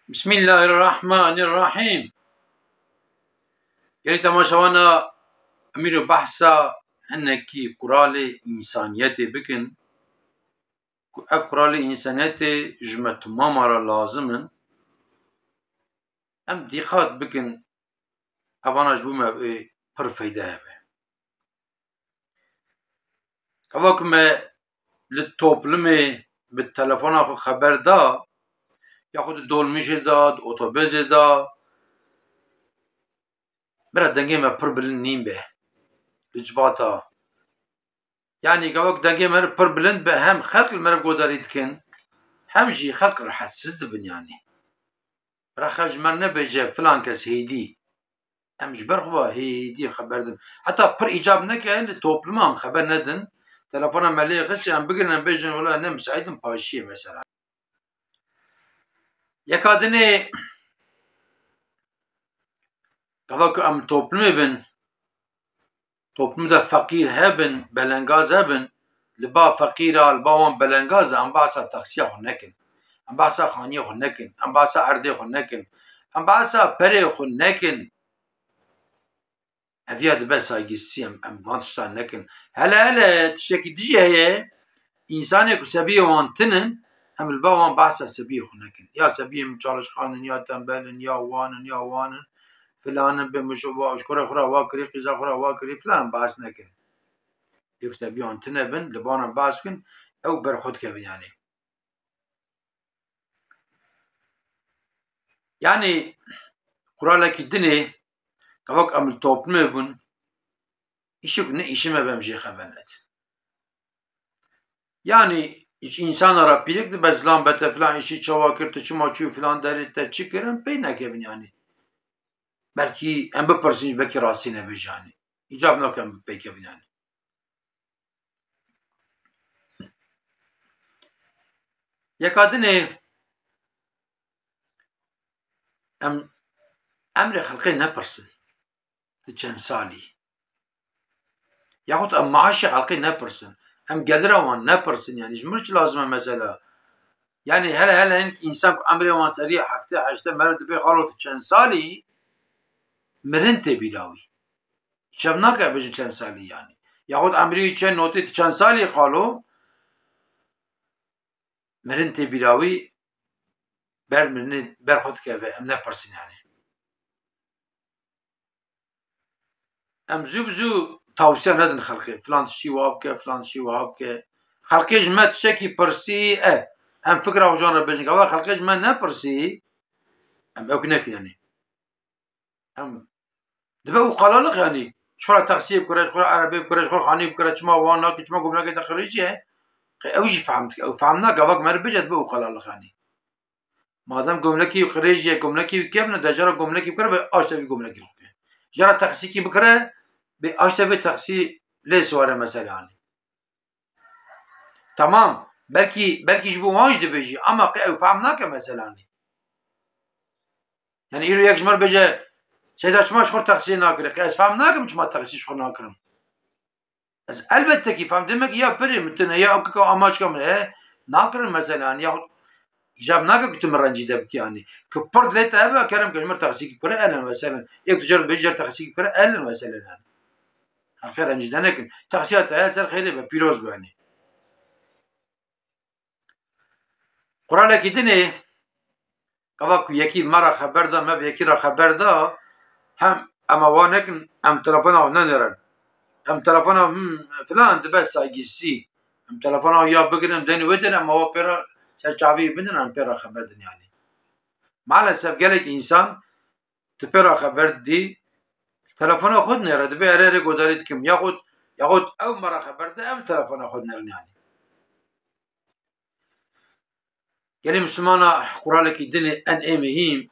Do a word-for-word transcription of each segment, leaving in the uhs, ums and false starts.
Bismillahirrahmanirrahim. Gelî temaşevana, em îro behsa hinekî quralê însaniyetê bikin, ku ev quralê însaniyetê ji me timama re lazim in. Em dîqat bikin, evana ji bo me, e, pir feyde hebe. Kevok me li toplumê bi telefona xwe xeber da, yaxud di dolmîşê da, di otobêsê da, bira dengê me pir bilind nîn be. Li civata. Yanî kevok dengê me pir bilind be, hem xelk li me re guhdarî dikin, hem jî xelk rehetsiz dibin yanî. Rexe ji me nebêje filan kes hêdî. Em ji ber xwe ve hêdî xeber din. Heta pir îcab neke li topluma em xeber nedin. Telefona me lê xist, em bigirin, em bêjin, wela ne misaît in, paşiyê mesela. Yeka dinê, gava ku em toplumê bin, toplumê de feqîr hebin, belengaz hebin, li ba feqîra, li ba wan belengaz e, em behsa taksiya xwe nekin. Em behsa xaniyê xwe nekin. Em behsa erdê xwe nekin. Em behsa perê xwe nekin. Ev ya dibe saygîsî, em, em van tiştan nekin. Hele hele tiştekî dijî heye, însanê ku sebiyê wan tinin, em li ba wan behsa sebiyê xwe nekin. Ya sebiyê min çalişxan in, ya tembel in, ya wan in, ya wan in, filan in, bê min ji wa, ji kurê xwe re wa kirî, qîza xwe re wa kirî, filan em behs nekin. Yek sebiyan tine bin, li ba wan em behs bikin, ew ber xwe dikevin yanî. Yanî, quralekî dinê, kevok em li toplumê bûn, îşik ne îşime bem jê xeber nedin. Yanî, ji însana re pîrik dibe zilam be te filan îşî çawa kir, tu çima çû filan derê, te çi kir, em pey nekevin yanî. Belkî em bipirsin, belkî rastî nebêje yanî. Îcab nake em pey kevin yanî. Yeka dinê em emrê xelkê nepirsin. Di çend salî? Yaxud em maaşê xelkê nepirsin. Em gelira wan nepirsin. Yanî ji min çi lazim e mesela? Yanî hele hele hin însan ku emrê wan serî heftê heştê meriv dibe, xalo tu çend salî, mirin tê bîra wî. Çev nake bêjin çend salî yanî. Yaxud emrê wî çend notê, tu çend salî xalo, mirin tê bîra wî, ber mirinê ber xwe dikeve, em nepirsin yanî. Em zû bi zû tawsiya nedin xelkê, filan tiştî wiha bike, filan tiştî wiha bike. Xelkê ji me tiştekî pirsî e, em fikra xwe ji wan re bêjin. Gava xelkê ji me nepirsî, em ewk nekin yanî. Em dibe û qalaliq yanî. Ji xwe re taksiyê bikire, ji xwe re erebê bikire, ji xwe re xanî bikire, çima wan nake, çima gomlekê te qirêjî ye? Qe ew jî fehm dike, ew fehm nake, gava ku me re bêje dibe û qalaliq yanî. Madem gomlekî wî qirêjî ye, gomlekî wî kevn e, de jara gomlekî bikire, bê aştê vî gomlekî xwe bike. Jara taksîkî bikire, bê aştê vê taksî lê siware mesela yanî. Tamam, belkî, belkî ji bo wan jî dibêjî, ama qe ew fehm nake mesela yanî. Yanî îro yek ji me re bêje, Seyda, çima ji xwe taksiyê nakirî? Qe ez fehm nakim çima taksî ji xwe nakirim. Ez elbette ki fehm, demek ya pirê min tune, ya kika amaçka min e, nakirin mesela, yanî, yaxud îcab nake ku tu min rencîde bikî, yanî. Ku pir dilê te hebe, kerem ke ji min taksîkî bikire, elen mesela. Yek tu cer bêjî cer taksîkî bikire, elen mesela, yanî. Xelkê rencîde nekin. Taksiya te ya ser xêrê be, pîroz be, yanî. Quralekî dinê, gava ku yekî me re xeber da, me bi yekî re xeber da, hem ema wan nekin, em telefona xwe nenêrin. Em telefona, hmm, filan dibe saygîsî. Em telefona xwe ya bigirin, em denî wê derin, ema wa pê re ser çavî bidin, em pê re xeber din yanî. Maalesef gelek însan tu pê re xeber didî, telefona xwe dinêre, dibê erê erê godarî dikim. Yaxud, yaxud ew me re xeber de, em telefona xwe dinêrin yanî. Gelê Mislimana quralekî dinê en ê mihîm,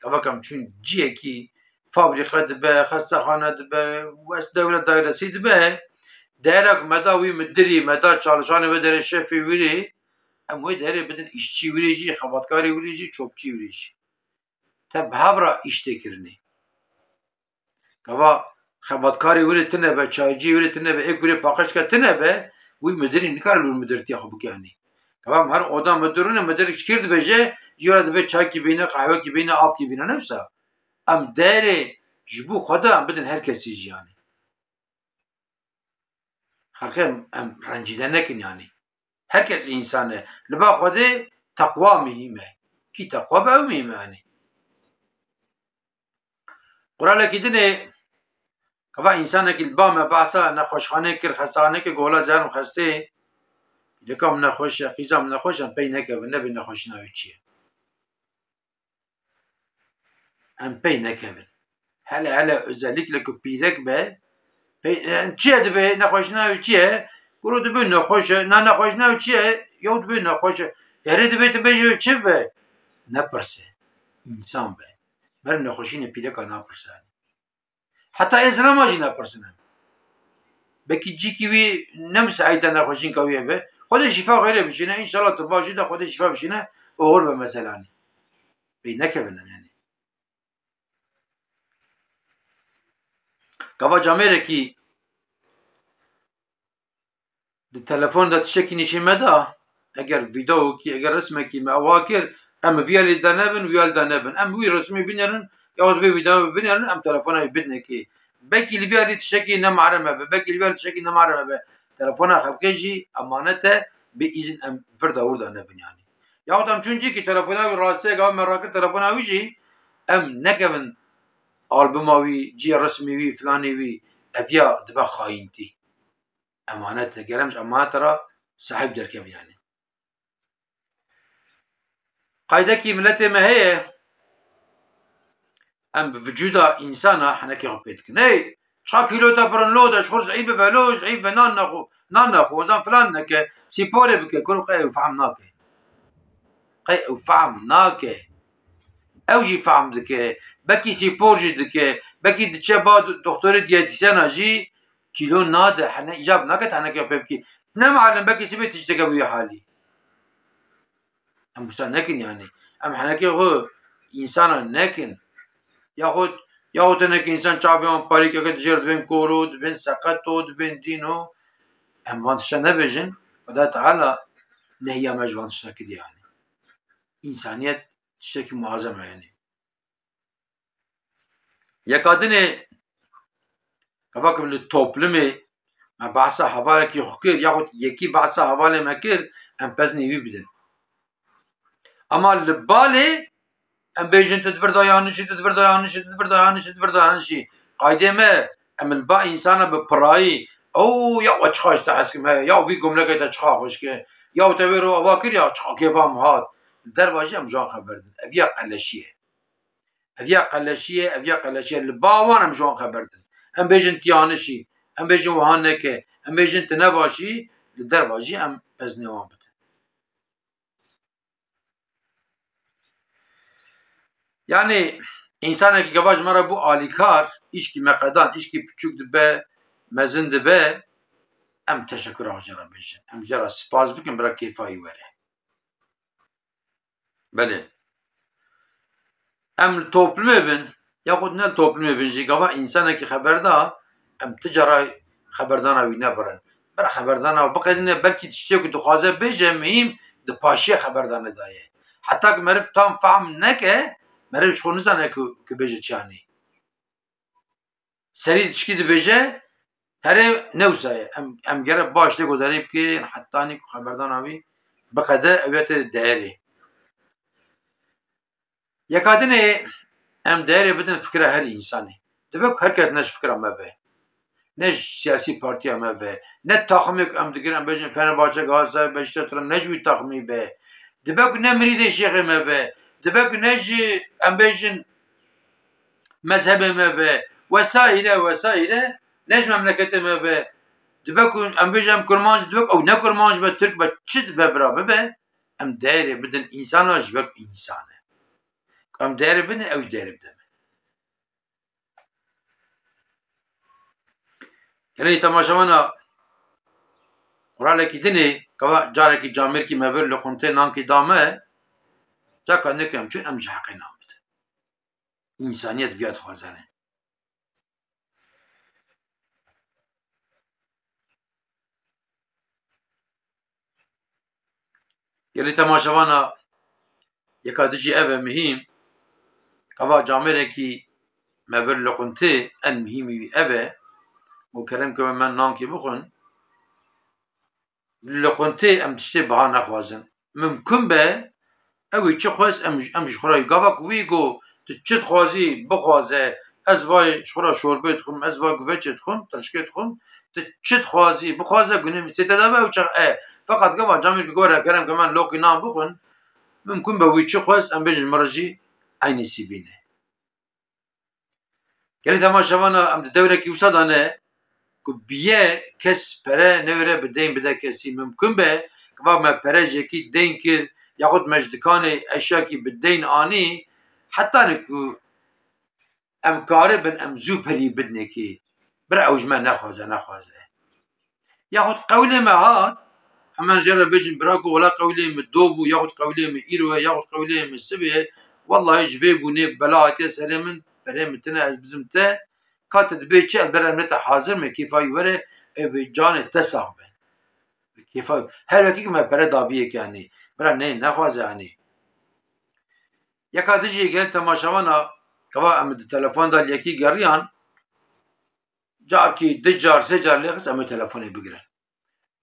gava ku em çûn ciyekî, fabrîqe dibe, xestexane dibe, wes dewlet dairesî dibe, daîrek me da wî midirî, me da çalışanê wê derê, şefê wî rê, em wê derê bidin îşçî wî rê jî, xebatkarê wî rê jî, çopçî wî rê jî. Te bi hev re îş tê kirinê. Gava xebatkarê wî rê tune be, çayciyê wî rê tune be, êk wî rê paqij dike tune be, wî midirî nikare li wir midirtiya xwe bike yanî. Tamam, her oda midirûne, midir ji kir dibêje, jî ra dibe çaykî bîne, qehwekî bîne, avkî bîne, ne wisa. Em değerê ji bo xwe de em bidin her kesî jî, yanî. Xelkê em, em rencîde nekin, yanî. Her kes însan e. Li ba Xwedê teqwa muhîm e. Kî teqwa be, ew muhîm e, yanî. Quralekî din ê, keva însanekî li ba me behsa nexweşxanê kir, xestexanê kir, gola zerim xestê. Pîreka min nexweş e, qîza min nexweş e, em pey nekevin, nebê nexweşîna wî çi ye. Em pey nekevin. Hele hele özellikle ku pîrek be, pey, yani çi ye dibe, nexweşîna wî çi ye? Kuro dibe nexweş e, na nexweşîna wî çi ye? Yew dibe nexweş e. Erê dibe tu bêjî çi be? Nepirse. Însan be. Ber nexweşînê pîreka napirse. Heta Îslama jî nepirsine. Belkî cîkî wî ne misaît e nexweşînka wî hebe. Xwedê şîfa xeyrê bişîne. Înşallah tu baş î de Xwedê şîfa bişîne. Oxir be meselanî. Pey nekevin em, yanî. Gava camêrekî di telefon de tiştekî nîşî me da, eger vîdeokî, eger resmekî me ewa kir, em vîya lî de nebin, wîya lî de nebin. Em wî resmî binêrin, yaxud vê vîdeoyê binêrin, em telefona wî bidinekê. Belkî li vîya lî tiştekî ne mahrem be, belkî li vîya lî tiştekî ne mahrem be. Telefona xelkê jî emanet e, bi îzin em vir de wir de nebin, yanî. Yaxud em çûn cîkî telefona wî rastiyek, ew me rakir telefona wî jî, em nekevin albuma wî, cihê resmî wî, filanê wî, ev ya dibe xayîntî. Emanet e. Ger em ji emaneta re sahîb derkevin, yanî. Qaydekî miletê me heye, em bi vücuda însana henekê xwe pê dikin. Hey, çiqa kîlo te pirin lo de, ji xwe zîf bibe lo, zîf be, nan nexwe, nan nexwe, ozan filan neke, sîporê bike, kuro qey ew fehm nake. Qey ew fehm nake. Ew jî fehm dike. Belkî spor jî dike. Belkî diçe ba do-, doktorê diyetisyena jî kîlo nade. Hene îcab nake te heneke pê bikî. Ne malum, belkî sibê tişteke wî halî. Em wisa nekin yanî. Em heneke xwe însana nekin. Yaxud, yaxud hinek însan çavê wan parîkeke dijêr dibên koro, dibên seqeto, dibên dîno. Em van tişta nebêjin. Xweda Teala nehiya me ji van tişta kiriye yanî. Însaniyet tiştekî muazem e yanî. Yeka dinê, kevak li toplumê me behsa hevalekî xwe kir, yaxud yekî behsa hevalê me kir, em peznê wî bidin. Ama li balê em bêjin, tu di vir de yanlişî, tu di vir de yanlişî, tu di vir de yanlişî, tu di vir de yanlişî. Qaydê me, em li ba însana bi pirayî, ew ya we çiqa ji te hez kim heye, ya vî gomlekê te çiqa xweşik e, ya te wê ro eva kir ya çiqa kêfa min hat. Li derva jî em ji wan xeber din. Ev ya qeleşî ye. Ev ya qeleşî ye, ev ya qeleşî ye. Li ba wan em ji wan xeber din. Em bêjin tu yanlişî, em bêjin wiha neke, em bêjin tu ne baş î, li derva jî em peznê wan bidin. Yanî, însanekî gava ji me re bû alîkar, îşkî me qedan, îşkî piçûk dibe, mezin dibe, em teşekura xwe jê re bêjin. Em jê re spas bikin, bira kêfa wî were. Belê. Em li toplumê bin, yaxud ne li toplumê bin jî, gava însanekî xeber da, em ti cara xeberdana wî nebirin. Bira xeberdana wî biqedîne, belkî tiştê ku dixwaze bêje, mihîm di paşiya xeberdana de ye. Heta ku meriv tam fehm neke, meriv ji xwe nizane ku, ku bêje çi yanî. Serî tişkî dibêje, herê ne wisa ye. Em, em gere baş lê guhdarî bikin, hetanî ku xeberdana wî biqede, ew ya tê değerê. Yeka dinê em değerê bidin fikra her însanê. Dibe ku her kes ne ji fikra me be. Ne ji siyasî partiya me be. Ne taximê ku em digirin, em bêjin Fenerbahçe, Galatasaray, Beşiktaş, ne ji wî taximî be. Dibe ku ne mirîdê şêxê me be. Dibe ku ne ji, em bêjin, mezhebê me be, wesaîre, wesaîre, ne ji memleketê me be. Dibe ku em bêjin em kurmanc, dibe ku ew ne kurmanc be, tirk be, çi dibe bira bibe, em değerê bidin însana ji ber ku însan e. Em değerê bidin, ew jî değerê bide me. Gelê temaşevana, quralekî dinê, gava carekî camêrkî me bir, loquntê nankî da me, caka neke em çûn, em ji heqê nan bidin. Însaniyet viya dixwazane. Gelî temaşevana, yeka dijî ev e muhîm. Kava camêrekî me bir li quntê, en muhîmî wî ev e. Û kerem ke me nankê bixwin. Li quntê em tiştê biha nexwazin. Mimkun be, ew ê çi xwest, em, em ji xwe re gava ku wî got, tu çi dixwazî, bixwaze, ez vay ji xwe re şorbê dixwim, ez vay guveçê dixwim, tirşikê dixwim, tu çi dixwazî, bixwaze, gunê min sê te dabe, ew çax e. Feqet gava camêrkî gore, kerem ke me lokê nan bixwin, mimkun be wî çi xwest, em bêjin ji min re jî eynî sî bîne. Gelî temaşevana, em di dewrekî wisa de ne ku biye kes pere newêre bi deyn bide kesî. Mimkun be, kava me pere ji yekî deyn kir, yaxud me ji dikanê eşyakî bi deyn anî, hetanî ku em karibin, em zû perî bidin yekî. Bira ew ji me nexwaze, nexwaze. Yaxud qewlê me hat, hemen jê re bêjin, bira ku wela qewlê min do bû, yaxud qewlê min îro ye, yaxud qewlê min sibê ye, wellahî ji vê bûnê bela hatiye serê min, berê min tine, ez bizim te, ka te dibê çi, ez bera min te hazir me, kêfa wî were, ew bê canê te sax be. Kêfa, her wekî ki me pere dabiyê ke anî, bira nê, nexwaze anî. Yeka dijî gel temaşevana, kava em di telefon de li yekî geriyan, carkî, du car, sê car lê xist em ê telefonê bigirin.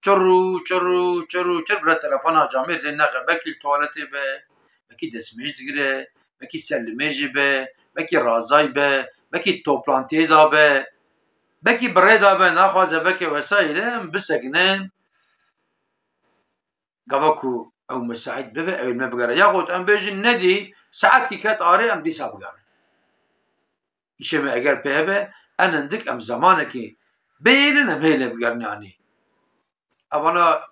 Çir û çir û çir û çir bira telefona camêr lê nexe. Belkî li tuwaletê be, belkî destmêj digire, belkî ser limêjê be, belkî razay be, belkî toplantiyê de be, belkî bi rê de be, naxwaze veke wesaîlê em bisekine. Gava ku ew misaît bibe, ew ê me bigere. Yaxud em bêjin nedî, saetkî ket arê, em dîsa bigerin. Îşê me eger pê hebe, en hindik em zemanekî bêlin em hêlê bigerin yanî. Evana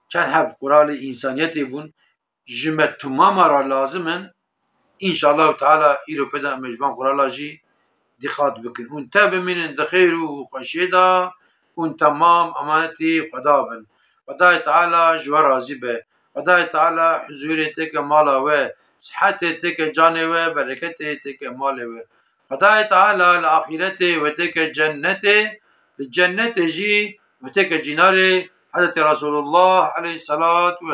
çend heb quralê însaniyetê bûn, ji me tumama re lazim in. Înşallahu Teala îro pê de em ê ji van qurala jî dîqat bikin. Hûn te bimînin di xêr û xweşiyê de, hûn temam emanetî Xweda bin. Xwedayê Teala ji we razî be. Xwedayê Teala huzûrê têke mala we, sihetê têke canê we, bereketê têke malê we. Xwedayê Teala li axîretê we têke cennetê, li cennetê jî we têke cînarê Hezretî Resulullah aleyhisselatu